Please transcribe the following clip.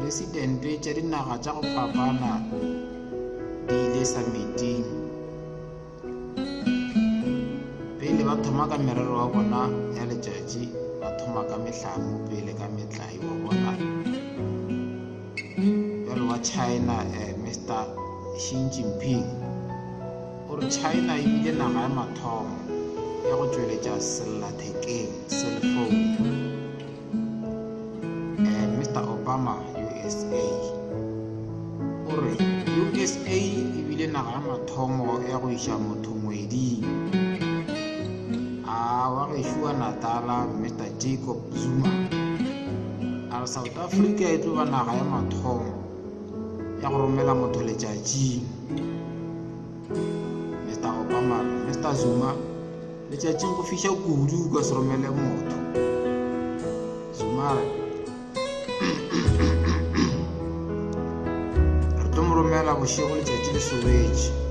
Dipresidente tša dinaga tša go fapana di ile samiting. Pele ba thoma ka merero wa bona ya letšatši, ba thoma ka mehlamo pele ka metlae wa bona. Bjalo wa China eh, Mr Xi Jinping o re China e bile naga ya mathomo ya go tšweletša sellathekeng, cell phone. Eh, Mr Obama USA o re USA e bile naga ya mathomo ya go iša motho ngweding. A wa gešo wa Natala Mr Jacob Zuma a re South Africa e tlo ba naga ya mathomo ya go romela motho letšatšing. Mr Obama re Mr Zuma letšatšing go fiša kudu o ka se romele motho. Zuma re re tlo mo romela bošego letšatši le sobetše.